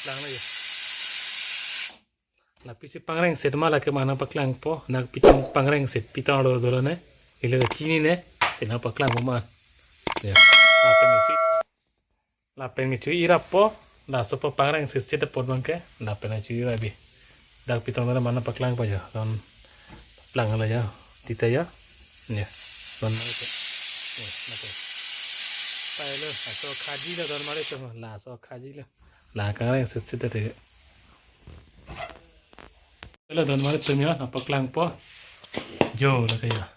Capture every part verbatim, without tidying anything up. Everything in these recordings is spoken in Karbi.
Lang na ya. Lapusi pangrengset ma lake ma nangpaklangpo, nangpi tong pangrengset pi tong lo dolo ne. Ile chini ne, si nangpaklangpo ma. Ya. Lapen ngechu. Lapen ngechu irappo, laso po pangrengset set apot abangke, lapen ngechu ira bi. Dak pi tong dolo ma nangpaklangpo ya. Don lang la ya. Tita ya. Ya. Don mari tu. Ya, lake. Pai lo, laso khaji lo don mari tu, laso khaji lo. La kangrengset set te. Lo don mari tum ya, nangpaklangpo. Jo lake ya.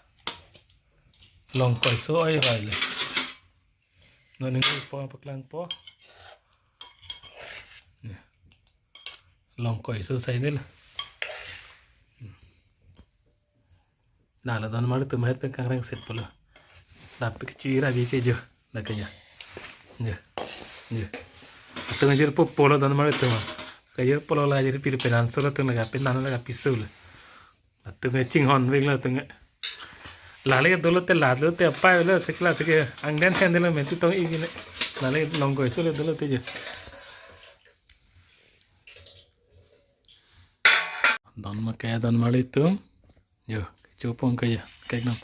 Longkoi so ai rai le. Non ningpo paklangpo. Ya. Longkoi so sai ne la. Na la don mari tum het pen kangrengset po lo. Lapu kechu ira bi ke jo. Lake ya. Ya. Ya. Atung ajir po polo don mari tum. Kajir polo la ajir pir penan solo tum laga penan laga piso lo. Atung chinghon vek lo tum. Lale dolo te lalo te apai lo te kla te ke angden sen delo menti tong igine. Lale longkoi so le dolo te jo. Don ma ke don mari tum. Jo, kecho pong ke ya, kek nam.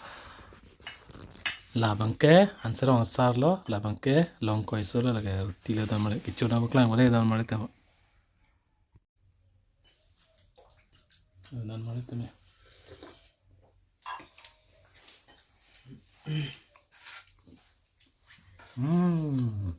Labang ke, answer ong sar lo, labang ke, longkoi so lo lake, roti lo don mari, kecho nangpaklang mari don mari tum. Don mari tum ya. Hmm.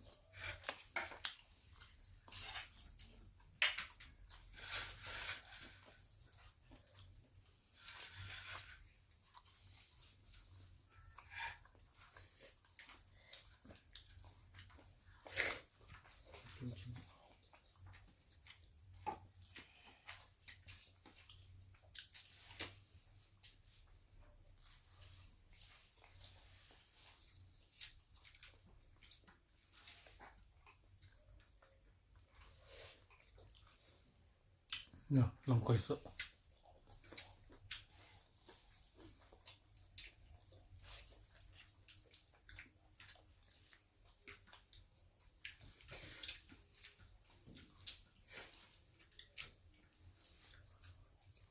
Ya, longkoi so.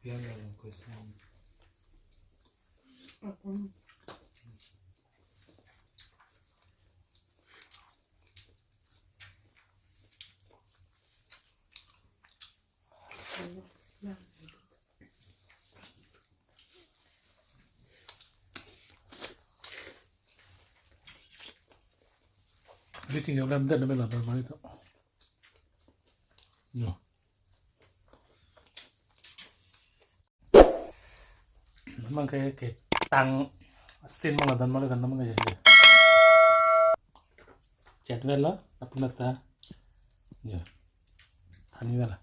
Ya, ya, longkoi so. Di tinggal dalam dan dalam mari tu. Yo. Namang ke, ketang asin mangladan mangladan namang ke. Chet vela, apun ta. Ya. Hani vela.